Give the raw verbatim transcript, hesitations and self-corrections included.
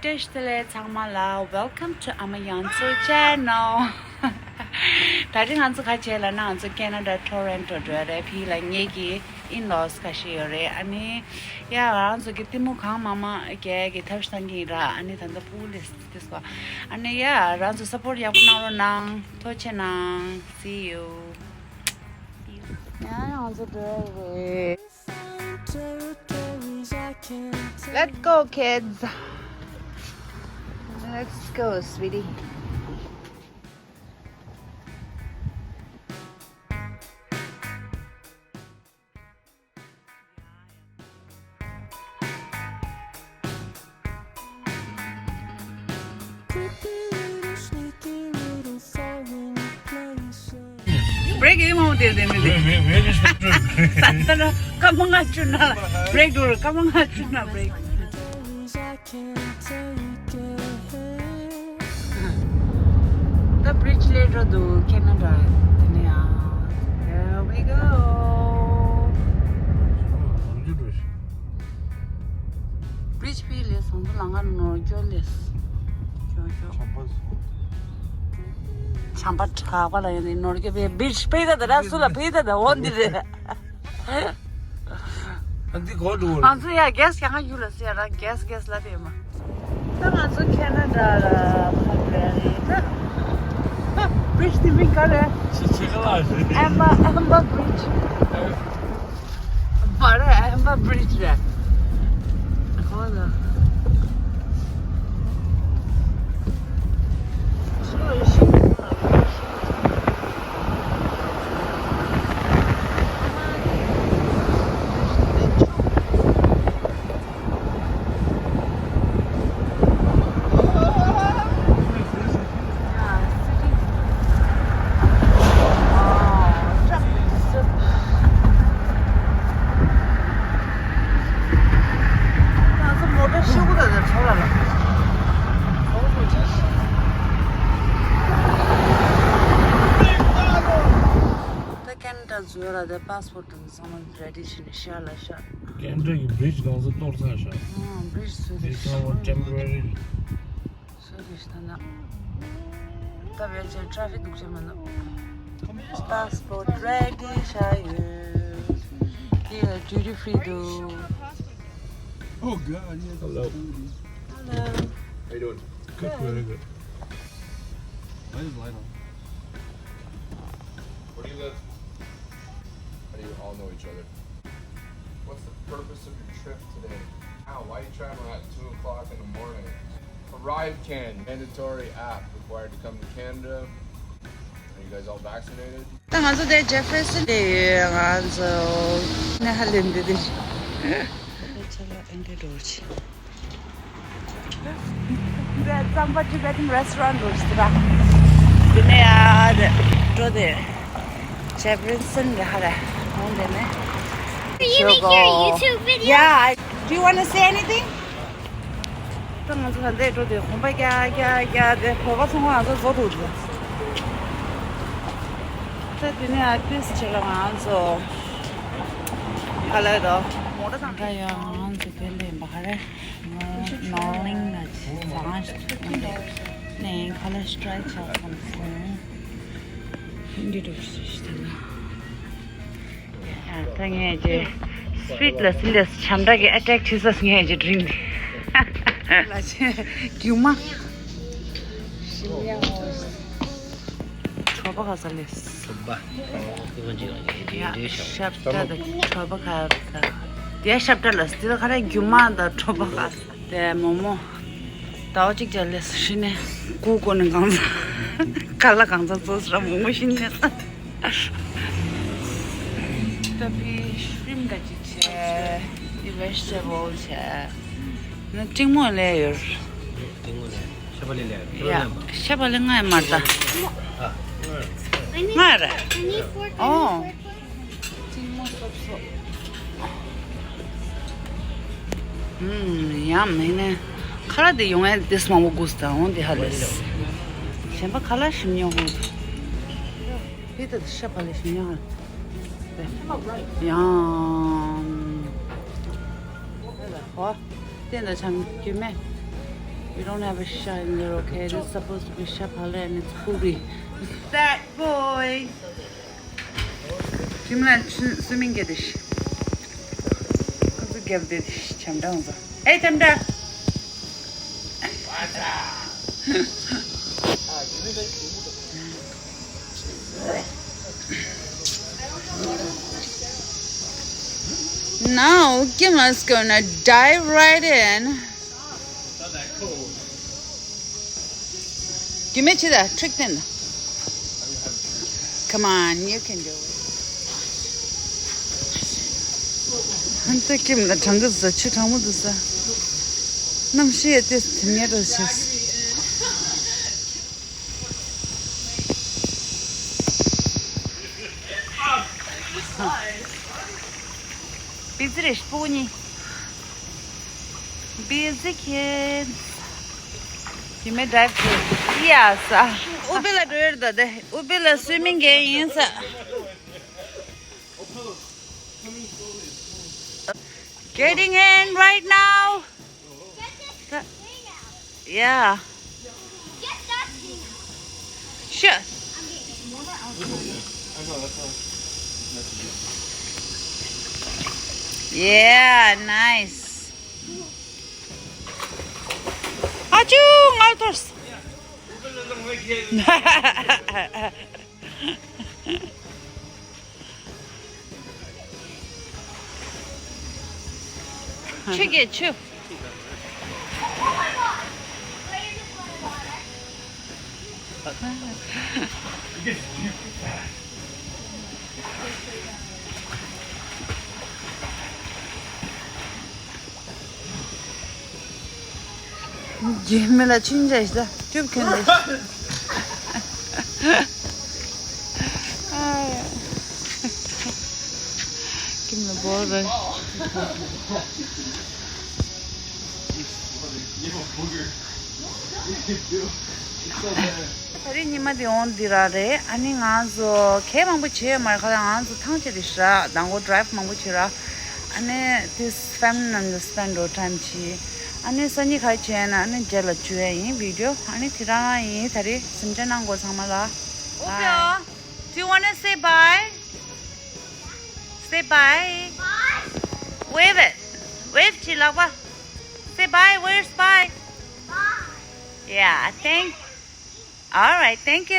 བཀྲ་ཤིས་བདེ་ལེགས་ཚང་མ་ལ། Welcome to ཨ་མ་ཡང་ཚོ་channel། ད་རིང་ང་ཚོ་ག་བྱས་ལབ་ན། ང་ཚོ་ཁེ་ན་ཌ་ཊོ་རོན་ཊོ་འགྲོ་ཡ་རེད། ཕི་ལ་ངེད་ཀྱི་in-laws ཁ་ཤས་ཡོད་རེད། ཨ་ནི་ཡ་ང་ཚོ་གི་གཏི་མུག་གང་མང་མང་རྒྱག་གི་ཐབས་ཤེས་བཏང་གི་ཡིན་ར། ཨ་ནི་ད་ལྟ་ཕྲུ་གུ་སླེབས་ཚར་སོང་། ཨ་ནི་ཡ་རང་ཚོ་སཔོརྚ་ཡག་པོ་གནང་རོགས་གནང་། ཐུགས་རྗེ་གནང་། See you། ཡ་ང་ཚོ་འགྲོ་ཡ་རེད། Let's go, kids. Let's go, sweetie. བྷི་རེག་ཡིན་མོ་དེ་དེ་མི་དེ། ད་ལྟ་ལ་སྐར་མ་ལྔ་བཅུ་ན་བྷི་རེག་འགྲོ་རུ། སྐར་མ་ལྔ་བཅུ་ན་བྷི་རེག། ད་བྷི་རིཇ་སླེབས་འགྲོ་འདུག་ཁེ་ན་ཌ། དེ་ནས་ཡང་། Here we go. བྷི་རིཇ་ཕི་ལས་སོང་དུ་ལང་ང་ནོར་སྐྱོ་ལས། སྐྱོ་སྐྱོ། བྱམས་པ་ག་པ་ལ་ཡོད་ནི་ནོར་སྐྱོ་བའི་བྷི་རིཇ་ཕི་ད་དེ་ར་སུ་ལ་ཕི་ད་དེ་འོ་འདི་རེད། ཨ་འདི་གོ་འགྲོ། ང་ཚོ་ཡ་གེ་སི་ཡང་ཡུ་ལ་སི་ཡ་ར་གེ་སི་གེ་སི་ལ་དེ་མ། ད་ང་ཚོ་ཁེ་ན་ཌ་ལ་ཕར་འགྲོ་ཡ་རེད་ད། བྷི་རིཇ་དེ་མིང་ག་རེད། ཆི་ཆི་ག་ལ་ཞིག་ཨེམ་བ་ཨེམ་བ་བྷི་རིཇ། བ་རེད། ཨེམ་བ་བྷི་རིཇ་རེད། ག་བ་ལ། ད་ཁེ་ན་ཌ་འཛུལ་ལ་དེ་པཱ་སི་པོར་ཊི་དང་ཚང་མ་རེ་ཌི་བྱས་ནས་ཤར་ལ་ཤར། ཁེ་ན་ཌ་གི་བྷི་རིཇ་གང་ས་གཏོར་ཚར་ཤག་ཨ་བྷི་རིཇ་བཟོས་དེ་ཚང་མ་ཊེམ་པོ་ར་རི་རེད། བཟོས་དེ་ཤི་ད་ན། ད་བེད་ཅན་ཊ་ར་ཕིག་འདུག་ཅེ་མ་ན། པཱ་སི་པོར་ཊི་རེ་ཌི་ཤར་ཡོད། དེ་ལ་ཌིའུ་ཊི་ཕི་རི་འདུག Oh God, yeah. Hello. Hello. How you doing? Good, very good. Why is light on? Where do you live? How do you all know each other? What's the purpose of your trip today? How? Why are you traveling at two o'clock in the morning? Arrive Can, mandatory app required to come to Canada. Are you guys all vaccinated? ད་ང་ཚོ་དེ་ཇེ་ཕེ་རི་སན་དེ་ཡོད། ང་ཚོ་ནེ་ཧ་ལེན་དེ་དེ། ད་ཆ་ལ་ཨེ་འདྲ་འགྲོ་ཆེ། འདི་ཙམ་པ་ཅི་བེ་ཊིང་རེ་སི་ཊོ་རན་འགྲོ་ཆེ་ད། དེ་ནས་ཡ་དེ་འགྲོ་དེ། ཇེ་ཕེ་རི་སན་དེ་ཧ་ལས་འོང་དེ་ནས། Can you make your YouTube video? Yeah, I- do you want to say anything? ད་ང་ཚོ་ད་ལྟའི་འགྲོ་དེ་གོམ་པ་རྒྱག་རྒྱག་རྒྱག་དེ་བོད་པ་ཚོ་ང་ཚོ་བཟོ་འདུག་ད་དེ་ནས་ཨ་ཏིས་བྱེད་ལ་ང་ཚོ་ཧ་ལས་དོ་མོ་ཊ་དང་། ད་ཡང་ང་ཚོ་དེ་ལས་འབའ་རེ་ནོར་ལིང་ན་ཅི་ཟ་ང་ཞིག་ནས་ཁ་ལ་སི་ཊི་རའི་ཆགས་སོང་སོང་། འདི་འགྲོ་ཞིག་ད་ན། ད་ངས་ཀྱི་སི་ཝིཊ་ལ་སི་ལས་བྱམས་སྒྲ་གི་ཨ་ཊེག་བྱེད་ས་ངས་ཀྱི་ཌི་རིང་། ལ་ཆེ་རྒྱུ་མ། གྲོད་པ་ག་ས་ལས། གྲོད་པ། ཡ་ཤབ་ཏ་ད་གྲོད་པ་ག་ས། དེ་ཤབ་ཏ་ལ་སི་ལ་ག་རེ་རྒྱུ་མ་ད་གྲོད་པ་ག་ས། དེ་མོག་མོག་ཟླ་བ་གཅིག་ཅར་ལས་ཤི་ནས་སྐུ་གོ་ནས་གང་ཚ། ཁ་ལག་གང་ཚ་ཚོས་ར་མོག་མོག་ཤི་ནས། ད་ཕི་ཤྲིམ་ད་ཅིག་བྱས། ཕི་ཝེ་ཇི་ཊེ་བལ་བྱས། ན་ཀྲིང་མོ་ལས་ཡོད། ཀྲིང་མོ་ལས་ཤ་བ་ལས་ལས་ཡ་ཤ་བ་ལས་ང་ཡ་མ་ད། ང་ར། ཨོ། ཡང་མིན་ནས་ཁ་ལག་དེ་ཡོང་ཡ་དེ་མང་པོ་དགོས་ད་འོང་དེ་ཧ་ལས། གཞན་པ་ཁ་ལག་ཞིམ་ཉོ་དགོས། ཕི་ད་དེ་ཤ་བ་ལས་ཞིམ་ཉོ་ཧ། ཡང་། ཨོ། དེ་འདྲ་ཆང་རྒྱུ་མེད། You don't have a shark in there, okay? This is supposed to be shark and it's hooey. That boy. Jim la swimming get this. Kazu get this. Cham down. Hey, Cham down. Now, Kim is gonna dive right in. Give me to that trick then. Come on, you can do it. ཧན་ཏེ་ཀིམ་ལ་གྲང་གི་ཟ། ཆུ་གྲང་མོ་འདུག་ཟ། གནམ་གཤིས་ཡ་ཏེ་དེ་ནས་ར་ཤེས། Busy རེད་སྤུ་གུ་གཉིས། Busy kids. You may drive to. Yes. ཨུ་པེ་ལ་འགྲོ་ཡོད་ད་དེ། ཨུ་པེ་ལ་སུའི་མིང་གས་ཡིན་ས། Getting in right now. Yeah. Sure. Yeah, nice. Achoo, ngau thors. Check it, chew. རྒྱུས་མེད་ལ་ཆིན་ཇ་ཞིག་ད་ཀྱུབ་ཁན་ལེ། ཀིམ་ལ་བོར་རེད། ད་རེས་ཉི་མ་འདི་འོང་འདི་ར་རེད། ཨ་ནི་ང་ཚོ་གས་མང་པོ་བྱས་ཡོད་མ་རེད། ཁ་ལ་ང་ཚོ་ཐང་ཆད་དེ་ཤ་དང་གོ་ཌ་རའིབ་མང་པོ་བྱས་ར། ཨ་ནི་this family ནང་ལ་སྤེན་འགྲོ་ཊའིམ་བྱས། ཨ་ནི་སང་ཉིན་ག་བྱས་ན་ཨ་ནི་རྗེས་ལ་བཅུག་ཡ་ཡིན་བི་ཌི་ཡོ། ཨ་ནི་དེ་རང་རང་ཡིན། ད་རེས་གཟིམ་འཇག་གནང་དགོས་ཚང་མ་ལ། ཨོ་པེ་ཨོ། Do you wanna say bye? Say bye. Wave it. Wave ཅིག་ལག་པ། Say bye. Where's bye? Yeah, thank. All right, thank you.